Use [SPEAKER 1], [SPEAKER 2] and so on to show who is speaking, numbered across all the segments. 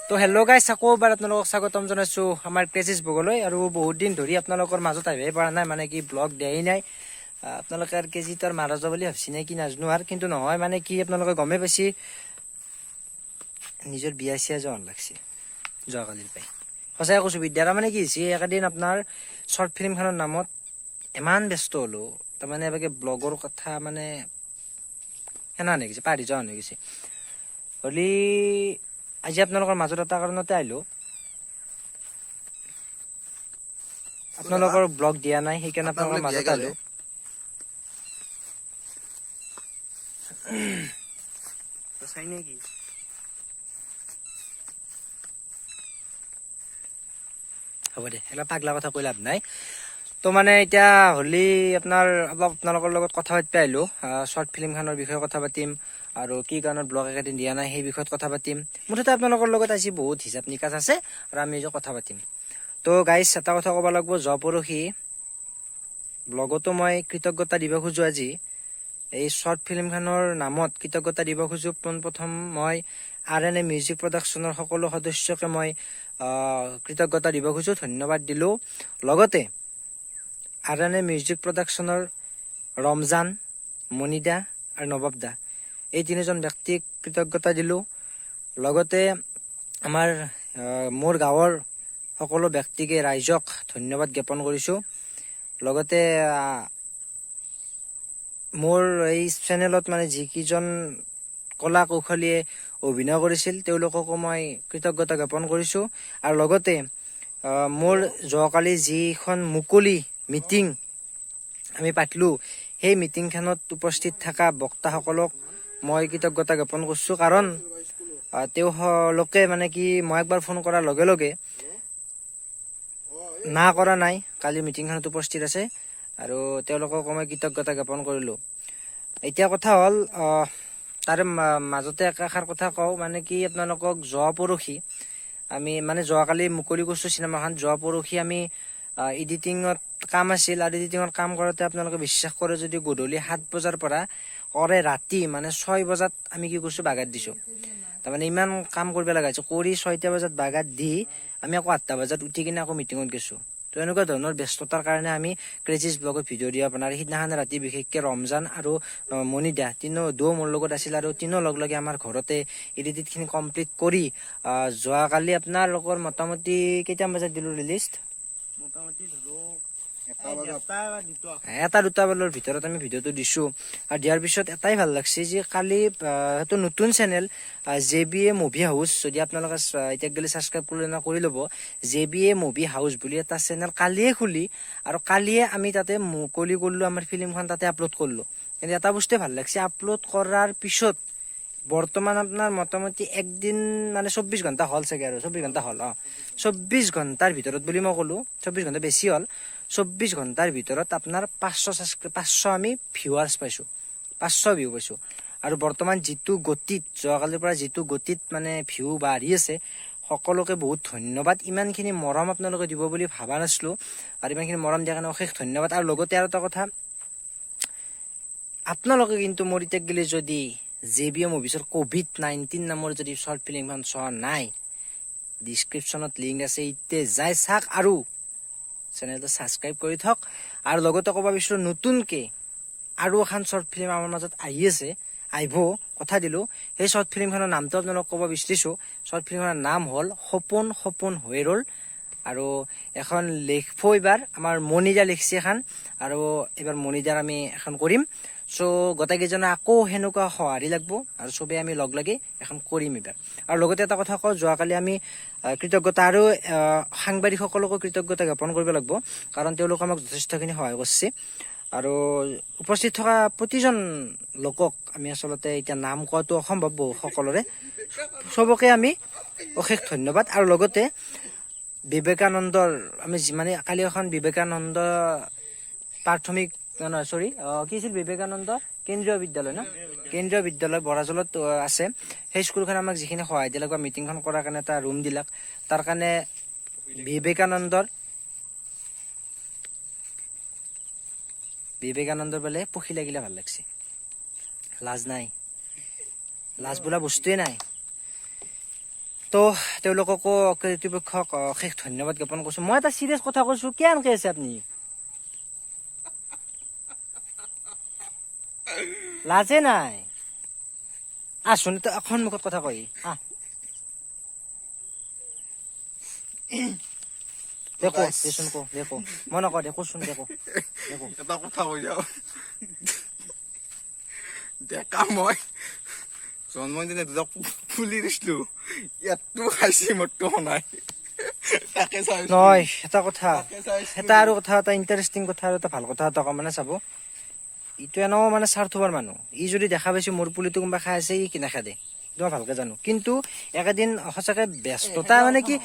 [SPEAKER 1] তো হেল্ল' গাইছ, আকৌ এবাৰ আপোনালোকক স্বাগতম জনাইছোঁ আমাৰ ক্ৰেজিছ ব্লগলৈ। আৰু বহুত দিন ধৰি আপোনালোকৰ মাজত আহিবই পৰা নাই, মানে কি ব্লগ দিয়াই নাই। আপোনালোকে আৰু কেজিত আৰু মাৰা যোৱা বুলি ভাবছি নে কি নাজানো আৰু, কিন্তু নহয়, মানে কি আপোনালোকে গমেই পাইছি, নিজৰ বিয়া চিয়া যোৱা লাগছে যোৱাকালিৰ পাই। সঁচাই কৈছোঁ বিদ্যা, মানে কি হৈছে, একেদিন আপোনাৰ শ্বৰ্ট ফিল্মখনৰ নামত ইমান ব্যস্ত হ'লো, তাৰমানে এবাকে ব্লগৰ কথা মানে সেনা হৈ গৈছে, পাহৰি যোৱা হৈ গৈছে। হ'লি আজি আপোনালোকৰ মাজত এটা কাৰণতে আহিলো, আপোনালোকৰ ব্লগ দিয়া নাই, সেইকাৰণে আপোনালোকৰ মাজত আহিলো। হ'ব দে, এইবিলাক পাগলা কথা কৈ লাভ নাই। তো মানে এতিয়া হ'লি আপোনাৰ অলপ আপোনালোকৰ লগত কথা পাতিব আহিলো, শ্বৰ্ট ফিল্মখনৰ বিষয়ে কথা পাতিম আৰু কি কাৰণত ব্লগ একেদিন দিয়া নাই সেই বিষয়ত কথা পাতিম। মুঠতে আপোনালোকৰ লগত আজি বহুত হিচাপ নিকাচ আছে আৰু আমি আজি কথা পাতিম। তো গাইছ, এটা কথা ক'ব লাগিব, যোৱা পৰহি ব্লগতো মই কৃতজ্ঞতা দিব খোজোঁ, আজি এই শ্বৰ্ট ফিল্মখনৰ নামত কৃতজ্ঞতা দিব খোজোঁ। পোনপ্ৰথম মই আৰ এন এ মিউজিক প্ৰডাকশ্যনৰ সকলো সদস্যকে মই কৃতজ্ঞতা দিব খোজোঁ, ধন্যবাদ দিলোঁ। লগতে R N A music প্ৰডাকশ্যনৰ Ramzan, মণিদা আৰু নবাব দা, এই তিনিজন ব্যক্তিক কৃতজ্ঞতা দিলোঁ। লগতে আমাৰ মোৰ গাঁৱৰ সকলো ব্যক্তিকে, ৰাইজক ধন্যবাদ জ্ঞাপন কৰিছোঁ। লগতে মোৰ এই চেনেলত মানে যিকেইজন কলা কৌশলীয়ে অভিনয় কৰিছিল তেওঁলোককো মই কৃতজ্ঞতা জ্ঞাপন কৰিছোঁ। আৰু লগতে মোৰ যোৱাকালি যিখন মুকলি মিটিং আমি পাতিলোঁ, সেই মিটিংখনত উপস্থিত থকা বক্তাসকলক মই কৃতজ্ঞতা জ্ঞাপন কৰিছোঁ। কাৰণ তেওঁলোকে মানে কি মই একবাৰ ফোন কৰাৰ লগে লগে না কৰা নাই, কালি মিটিংখনত উপস্থিত আছে আৰু তেওঁলোককো মই কৃতজ্ঞতা জ্ঞাপন কৰিলোঁ। এতিয়া কথা হ'ল, তাৰে মাজতে একাষাৰ কথা কওঁ, মানে কি আপোনালোকক যোৱা পৰহি আমি মানে যোৱাকালি মুকলি কৰিছোঁ চিনেমাখন, যোৱা পৰহি আমি এডিটিঙত কাম আছিল আৰু এডিটিঙত কাম কৰোঁতে আপোনালোকে বিশ্বাস কৰে যদি গধূলি 7 বজাৰ পৰা কৰে ৰাতি মানে 6 বজাত আমি কি কৰিছোঁ, বাগাত দিছোঁ। তাৰমানে ইমান কাম কৰিব লগা হৈছে, কৰি 6টা বজাত বাগাত দি আমি আকৌ 8টা বজাত উঠি কিনে আকৌ মিটিঙত গৈছোঁ। তো এনেকুৱা ধৰণৰ ব্যস্ততাৰ কাৰণে আমি ক্ৰেজিছ ব্লগত ভিডিঅ' দিয়া আপোনাৰ সিদিনাখন ৰাতি বিশেষকৈ ৰমজান আৰু মণিদা তিনিও দুয়ো মোৰ লগত আছিল আৰু তিনিও লগ লাগি আমাৰ ঘৰতে এডিটিংখিনি কমপ্লিট কৰি যোৱাকালি আপোনালোকৰ মোটামুটি কেইটামান বজাত দিলোঁ ৰিলিজ?
[SPEAKER 2] মোটামুটি ধৰক
[SPEAKER 1] এটা দুটা বজাৰ ভিতৰত আমি ভিডিঅ'টো দিছোঁ। আৰু দিয়াৰ পিছত এটাই ভাল লাগছে যে কালি সেইটো নতুন channel J B A movie house, যদি আপোনালোকে এতিয়া গ'লে ছাবস্ক্ৰাইব কৰিলে না কৰি ল'ব, J B A movie house বুলি এটা চেনেল কালিয়ে খুলি আৰু কালিয়ে আমি তাতে মুকলি কৰিলোঁ, আমাৰ ফিল্মখন তাতে আপলোড কৰিলোঁ। কিন্তু এটা বস্তুৱে ভাল লাগছে, আপলোড কৰাৰ পিছত বৰ্তমান আপোনাৰ মোটামুটি একদিন মানে 24 ঘণ্টা হ'ল চাগে, আৰু 24 ঘণ্টা হ'ল, 24 ঘণ্টাৰ ভিতৰত বুলি মই ক'লোঁ, 24 ঘণ্টা বেছি হ'ল, 24 ঘণ্টাৰ ভিতৰত আপোনাৰ 500 আমি ভিউৱাৰ্ছ পাইছোঁ, 500 ভিউ পাইছোঁ। আৰু বৰ্তমান যিটো গতিত যোৱাকালিৰ পৰা যিটো গতিত মানে ভিউ বাঢ়ি আছে, সকলোকে বহুত ধন্যবাদ। ইমানখিনি মৰম আপোনালোকে দিব বুলি ভবা নাছিলোঁ আৰু ইমানখিনি মৰম দিয়াৰ কাৰণে অশেষ ধন্যবাদ। আৰু লগতে আৰু এটা কথা, আপোনালোকে কিন্তু মোৰ এতিয়া গ'লে যদি জে বি এ মুভিছৰ কোভিড-19 নামৰ যদি শ্বৰ্ট ফিল্মখন চোৱা নাই, ডিছক্ৰিপশ্যনত লিংক আছে, এতিয়া যাই চাওক আৰু চেনেলটো ছাবস্ক্ৰাইব কৰি থওক। আৰু লগতে ক'ব বিচাৰোঁ, নতুনকৈ আৰু এখন শ্বৰ্ট ফিল্ম আমাৰ মাজত আহি আছে, আহিব কথা দিলোঁ। সেই শ্বৰ্ট ফিল্মখনৰ নামটো আপোনালোকক ক'ব বিচাৰিছোঁ। শ্বৰ্ট ফিল্মখনৰ নাম হ'ল সপোন সপোন হৈ ৰ'ল। আৰু এখন লিখিব এইবাৰ আমাৰ মণিদা লিখিছে এখন, আৰু এইবাৰ মণিদাৰ আমি এখন কৰিম। চ' গোটেইকেইজনে আকৌ সেনেকুৱা সঁহাৰি লাগব আৰু চবেই আমি লগ লাগি এখন কৰিম এইবাৰ। আৰু লগতে এটা কথা কওঁ, যোৱাকালি আমি কৃতজ্ঞতা আৰু সাংবাদিকসকলকো কৃতজ্ঞতা জ্ঞাপন কৰিব লাগিব, কাৰণ তেওঁলোকে আমাক যথেষ্টখিনি সহায় কৰিছে। আৰু উপস্থিত থকা প্ৰতিজন লোকক আমি আচলতে এতিয়া নাম কোৱাটো অসম্ভৱ, বহু সকলোৰে চবকে আমি অশেষ ধন্যবাদ। আৰু লগতে বিবেকানন্দৰ আমি যিমানে কালি এখন বিবেকানন্দ প্ৰাথমিক নহয় চৰি কি আছিল, বিবেকানন্দ কেন্দ্ৰীয় বিদ্যালয় না, কেন্দ্ৰীয় বিদ্যালয় বৰাজলত আছে, সেই স্কুলখন আমাক যিখিনি সহায় দিলাক বা মিটিংখন কৰাৰ কাৰণে এটা ৰুম দিলাক, তাৰ কাৰণে বিবেকানন্দৰ বোলে পখী লাগিলে ভাল লাগছে। লাজ নাই, লাজ বোলা বস্তুৱে নাই। তো তেওঁলোককো কৰ্তৃপক্ষক অশেষ ধন্যবাদ জ্ঞাপন কৰিছোঁ। মই এটা চিৰিয়াছ কথা কৈছোঁ, কিয় এনেকৈ আছে আপুনি? লাজে নাই? আহচোন, তই সন্মুখত কথা কয় আহ। দে ক, দেচোন ক, দে ক, মই নকওঁ, দে কচোন, দে ক, দে ক।
[SPEAKER 3] এটা কথা কৈ যাওঁ, ডেকা মই জন্মদিনে দুটা পুলি দিছিলো, ইয়াতটো খাইছি, মোৰটো নাই। তাকে চাইছো।
[SPEAKER 1] নহয়, এটা কথা,
[SPEAKER 3] তাকে চাইছিলো।
[SPEAKER 1] এটা আৰু কথা, এটা ইণ্টাৰেষ্টিং কথা আৰু এটা ভাল কথা এটা কওঁ, মানে চাব, ইটো এনেও মানে স্বাৰ্থপৰ মানুহ। ই যদি দেখা পাইছো মোৰ পুলিটো কোনোবা খাই আছে, ই কি নাখায় দে, এইটো মই ভালকে জানো। কিন্তু একেদিন সঁচাকে ব্যস্ততা মানে কি,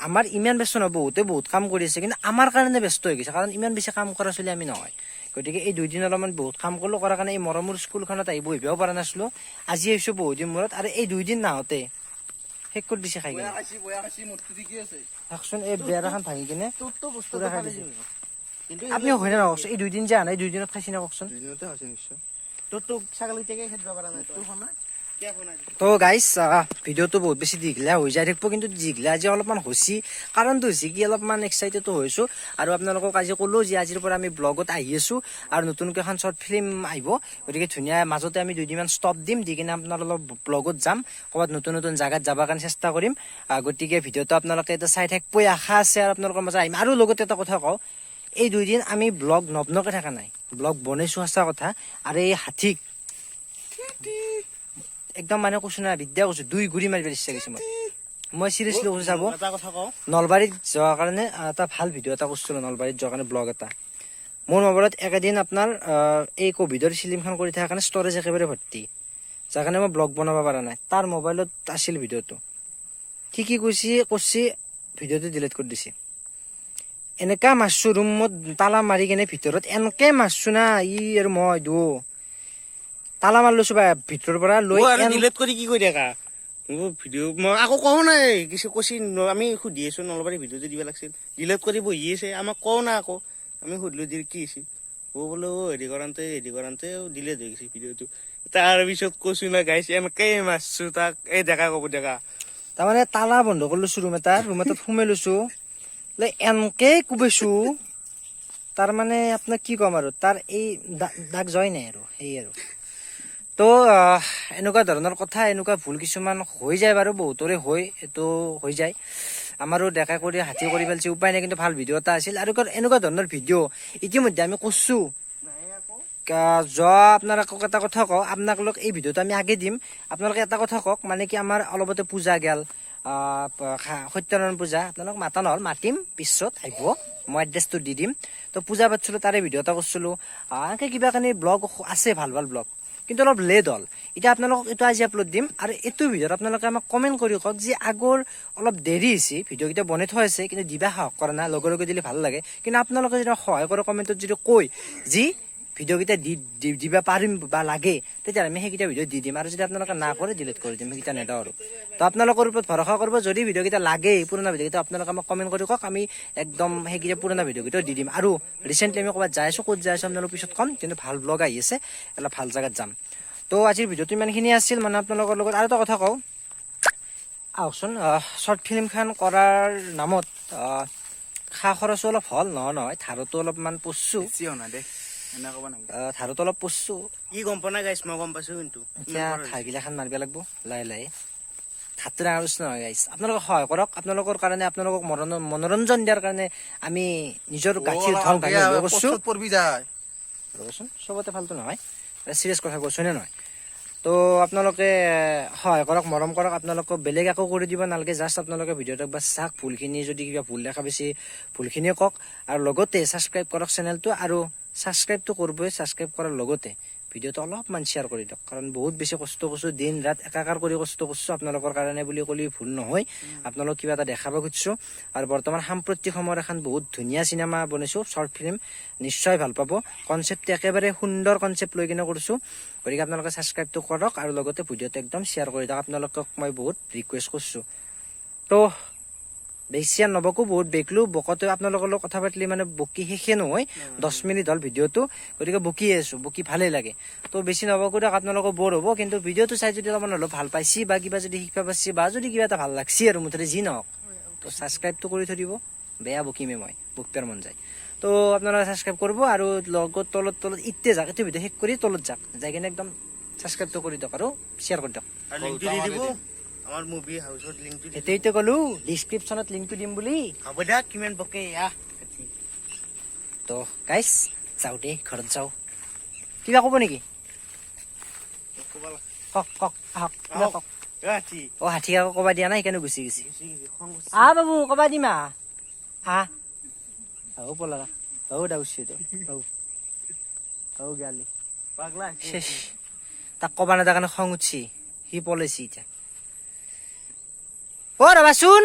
[SPEAKER 1] আমাৰ ইমান ব্যস্ত নহয়, বহুতে বহুত কাম কৰি আছে, কিন্তু আমাৰ কাৰণে ব্যস্ত হৈ গৈছে, কাৰণ ইমান বেছি কাম কৰা চলি আমি নহয়। গতিকে এই দুইদিন অলপমান বহুত কাম কৰিলো, কৰাৰ কাৰণে এই মৰমৰ স্কুলখনত আহি বহিবও পৰা নাছিলো। আজি আহিছো বহুত দিন মূৰত, আৰু এই দুইদিন নাহোঁতে শেষ কৰি দিছে খাই কিনে।
[SPEAKER 3] বয়া খাইছি, বয়া খাইছি, মোৰটো ঠিকে আছে।
[SPEAKER 1] চাওকচোন, এই বেৰাখন ভাঙি কিনে
[SPEAKER 2] তোৰতো বস্তুটো
[SPEAKER 1] পুৰা খাই
[SPEAKER 2] ফালি
[SPEAKER 1] দিছে।
[SPEAKER 2] দিবি। কিন্তু
[SPEAKER 1] আপুনি হয় নে নহয় কওকচোন, এই দুইদিন যে আনে, এই দুইদিনত খাইছে নে কওকচোন?
[SPEAKER 3] দুদিনতে খাইছি নিশ্চয়।
[SPEAKER 2] তোৰতো ছাগলীটাকে খেদিব পৰা নাই তই। কিয় খোৱা নাই?
[SPEAKER 1] তো গাইছ, ভিডিঅ'টো বহুত বেছি দীঘলীয়া হৈ যাই থাকিব, কিন্তু দীঘলীয়া আজি অলপমান হৈছি, কাৰণটো হৈছে কি অলপমান এক্সাইটেডো হৈছোঁ। আৰু আপোনালোকক আজি ক'লোঁ যে আজিৰ পৰা আমি ব্লগত আহি আছোঁ আৰু নতুনকৈ এখন শ্বৰ্ট ফিল্ম আহিব, গতিকে ধুনীয়া মাজতে আমি দুদিনমান ষ্টপ দিম, দি কিনে আপোনালোকৰ ব্লগত যাম, ক'ৰবাত নতুন নতুন জেগাত যাবৰ কাৰণে চেষ্টা কৰিম। গতিকে ভিডিঅ'টো আপোনালোকে এতিয়া চাই থাকিবই আশা আছে, আৰু আপোনালোকৰ মাজত আহিম। আৰু লগতে এটা কথা কওঁ, এই দুইদিন আমি ব্লগ নবনকে থকা নাই, ব্লগ বনাইছোঁ সঁচা কথা। আৰু এই হাতীক একদম মানে কৈছো না, বিদ্যা কৈছো, দুই গুৰি মাৰিব ইচ্ছা গৈছে মই। মই চিৰিয়াছলি কৈছো, চাব,
[SPEAKER 2] এটা কথা কওঁ,
[SPEAKER 1] নলবাৰীত যোৱাৰ কাৰণে এটা ভাল ভিডিঅ' এটা কৰিছিলো, নলবাৰীত যোৱাৰ কাৰণে ব্লগ এটা। মোৰ মোবাইলত একেদিন আপোনাৰ এই কভিডৰ ফিল্মখন কৰি থকাৰ কাৰণে ষ্ট'ৰেজ একেবাৰে ভৰ্তি, যাৰ কাৰণে মই ব্লগ বনাব পৰা নাই। তাৰ মোবাইলত আছিল ভিডিঅ'টো, কি কি কৈছি কৰছি, ভিডিঅ'টো ডিলিট কৰি দিছে। এনেকা মাৰছো, ৰুমত তালা মাৰি কিনে ভিতৰত এনেকে মাৰছো না, ই আৰু মই দুয়ো তালা মাৰি লৈছো বা ভিতৰৰ পৰা লৈ
[SPEAKER 2] মই আৰু ডিলিট কৰি কি কৰি থাকা মোৰ ভিডিঅ'? মই আকৌ কওঁ নাই, কিছু কৈছি, আমি সুধি আছো, নলবাৰী ভিডিঅ'টো দিব লাগিছিল, ডিলিট কৰি বহি আছে, আমাক কওঁ না আকৌ। আমি সুধিলো যে কি হৈছে, ও বোলো হেৰি কৰান্তে হেৰি কৰান্তে ডিলিট হৈ গৈছে ভিডিঅ'টো। তাৰপিছত কৈছো না গাইছ, এনেকেই মাৰছো তাক, এই ডেকা ক'ব ডেকা।
[SPEAKER 1] তাৰমানে তালা বন্ধ কৰি লৈছো, ৰুম এটাত সোমাই লৈছো, লৈ এনকে কোবাইছো, তাৰমানে আপোনাক কি ক'ম আৰু, তাৰ এই দাগ যোৱাই নাই আৰু সেই আৰু। তো এনেকুৱা ধৰণৰ কথা, এনেকুৱা ভুল কিছুমান হৈ যায় বাৰু, বহুতৰে হয়, এইটো হৈ যায়। আমাৰো ডেকা কৰি হাতী কৰি পেলাইছে, উপায় নাই, কিন্তু ভাল ভিডিঅ' এটা আছিল। আৰু এনেকুৱা ধৰণৰ ভিডিঅ' ইতিমধ্যে আমি কৰিছোঁ। যোৱা আপোনালোকক এটা কথা কওঁ, আপোনালোক এই ভিডিঅ'টো আমি আগে দিম, আপোনালোকে এটা কথা কওক, মানে কি আমাৰ অলপতে পূজা গেল, সত্যনাৰায়ণ পূজা, আপোনালোক মাতা নহ'ল, মাতিম পিছত আহিব, মই এড্ৰেছটো দি দিম। তো পূজা পাতিছিলোঁ, তাৰে ভিডিঅ' এটা কৰিছিলোঁ, এনেকৈ কিবা কানি ব্লগ আছে, ভাল ভাল ব্লগ, কিন্তু অলপ লেট হ'ল। এতিয়া আপোনালোকক এইটো আজি আপলোড দিম, আৰু এইটো ভিডিঅ'ত আপোনালোকে আমাক কমেণ্ট কৰি কওক যে আগৰ অলপ দেৰি হৈছে, ভিডিঅ'কেইটা বনাই থোৱা আছে, কিন্তু দিবা সাহস কৰা নাই, লগে লগে দিলে ভাল লাগে। কিন্তু আপোনালোকে যদি সহায় কৰে, কমেণ্টত যদি কয় যি ভিডিঅ'কেইটা দিবা পাৰিম বা লাগে, তেতিয়া আমি সেইকেইটা ভিডিঅ' দি দিম। আৰু যদি আপোনালোকে না কৰে, ডিলিট কৰি দিম, সেইকেইটা নেদাওঁ আৰু। তো আপোনালোকৰ ওপৰত ভৰসা কৰিব, যদি ভিডিঅ'কেইটা লাগে, পুৰণা ভিডিঅ'কেইটা আপোনালোকে আমাক কমেণ্ট কৰি কওক, আমি একদম সেইকেইটা পুৰণা ভিডিঅ'কেইটাও দি দিম। আৰু ৰিচেণ্টলি আমি ক'ৰবাত যাই আছোঁ, ক'ত যাই আছোঁ আপোনালোক পিছত ক'ম, কিন্তু ভাল ব্লগ আহি আছে, অলপ ভাল জেগাত যাম। তো আজিৰ ভিডিঅ'টো ইমানখিনি আছিল, মানে আপোনালোকৰ লগত আৰু এটা কথা কওঁ, আহকচোন, শ্বৰ্ট ফিল্মখন কৰাৰ নামত খা খৰচো অলপ হ'ল, নহয় নহয়, ধাৰতো অলপমান পৰছোঁ।
[SPEAKER 3] বেছি হোৱা নাই দে, এনে ক'ব নালাগে।
[SPEAKER 1] ধাৰতো অলপ পৰছোঁ।
[SPEAKER 2] ই গম পোৱা নাই গাইছ, মই গম পাইছো কিন্তু।
[SPEAKER 1] এতিয়া ধাৰগিলাখান মাৰিব লাগিব লাহে লাহে, ধাৰটো ডাঙৰ বস্তু নহয় গাইছ। আপোনালোকে সহায় কৰক, আপোনালোকৰ কাৰণে, আপোনালোকক মনোৰঞ্জন দিয়াৰ কাৰণে আমি নিজৰ গাঁঠিৰ ধন ভাঙি হ'লেও কৰিছোঁ।
[SPEAKER 3] পথত পৰবি যায়।
[SPEAKER 1] ৰ'বচোন, চবতে ফাল্টু নহয়, চিৰিয়াছ কথা কৈছোঁ নে নহয়? তো আপোনালোকে সহায় কৰক, মৰম কৰক, আপোনালোকক বেলেগ একো কৰি দিব নালাগে, জাষ্ট আপোনালোকে ভিডিঅ'টো একবাৰ চাওক, ভুলখিনি যদি কিবা ভুল দেখা পাইছে ভুলখিনিয়ে কওক, আৰু লগতে ছাবস্ক্ৰাইব কৰক চেনেলটো, আৰু ছাবস্ক্ৰাইবটো কৰিবই, ছাবস্ক্ৰাইব কৰাৰ লগতে ভিডিঅ'টো অলপমান শ্বেয়াৰ কৰি দিয়ক, কাৰণ বহুত বেছি কষ্ট কৰিছোঁ, দিন ৰাত একাকাৰ কৰি কষ্ট কৰিছোঁ আপোনালোকৰ কাৰণে বুলি ক'লে ভুল নহয়। আপোনালোক কিবা এটা দেখাব খুজিছোঁ। আৰু বৰ্তমান সাম্প্ৰতিক সময়ৰ এখন বহুত ধুনীয়া চিনেমা বনাইছোঁ, শ্বৰ্ট ফিল্ম, নিশ্চয় ভাল পাব। কনচেপ্টটো একেবাৰে সুন্দৰ কনচেপ্ট লৈ কিনে কৰিছোঁ, গতিকে আপোনালোকে ছাবস্ক্ৰাইবটো কৰক আৰু লগতে ভিডিঅ'টো একদম শ্বেয়াৰ কৰি দিয়ক। আপোনালোকক মই বহুত ৰিকুৱেষ্ট কৰিছোঁ। তো বেছি আৰু নবকো, বহুত বেকলো বকতে আপোনালোকৰ লগত কথা পাতিলে মানে বকি শেষে নহয়। 10 মিনিট হ'ল ভিডিঅ'টো, গতিকে বকিয়ে আছো, বকি ভালেই লাগে। তো বেছি নবকো দিয়ক, আপোনালোকৰ বৰ হ'ব। কিন্তু ভিডিঅ'টো চাই যদি অলপমান অলপ ভাল পাইছি বা কিবা যদি শিকিব পাৰছি বা যদি কিবা এটা ভাল লাগছি আৰু মুঠতে যি নহওক, তো ছাবস্ক্ৰাইবটো কৰি থৈ দিব। বেয়া বকিমে মই, বকবাৰ মন যায়। তো আপোনালোকে ছাবস্ক্ৰাইব কৰিব আৰু লগত তলত তলত ইতে যাক, এইটো ভিডিঅ' শেষ কৰি তলত যাক, যাই কিনে একদম ছাবস্ক্ৰাইবটো কৰি দিয়ক আৰু শ্বেয়াৰ কৰি দিয়ক।
[SPEAKER 2] আৰু লিংকটো দি দিব, আমাৰ মুভি হাউচৰ লিংকটো দি দিব।
[SPEAKER 1] সেইটোৱেতো ক'লো, ডিছক্ৰিপশ্যনত লিংকটো দিম বুলি।
[SPEAKER 2] হ'ব দে, কিমান বকে আহ।
[SPEAKER 1] তো গাইছ, যাওঁ দেই, ঘৰত যাওঁ। কিবা ক'ব নেকি? কওক কওক, আহক, কিবা কওক।
[SPEAKER 2] হাতী।
[SPEAKER 1] অ, হাতী আকৌ ক'বা দিয়া নাই, সেইকাৰণে গুচি গৈছে। আহ বাবু, ক'বা দিম, আহ আহ। আহ পলালা, ঔ দাউছি তো, ঔ ঔ গালি।
[SPEAKER 2] পাগলা।
[SPEAKER 1] শেষ, তাক ক'বা নেদা কাৰণে খং উঠছি, সি পলাইছি এতিয়া। অ ৰবাচোন।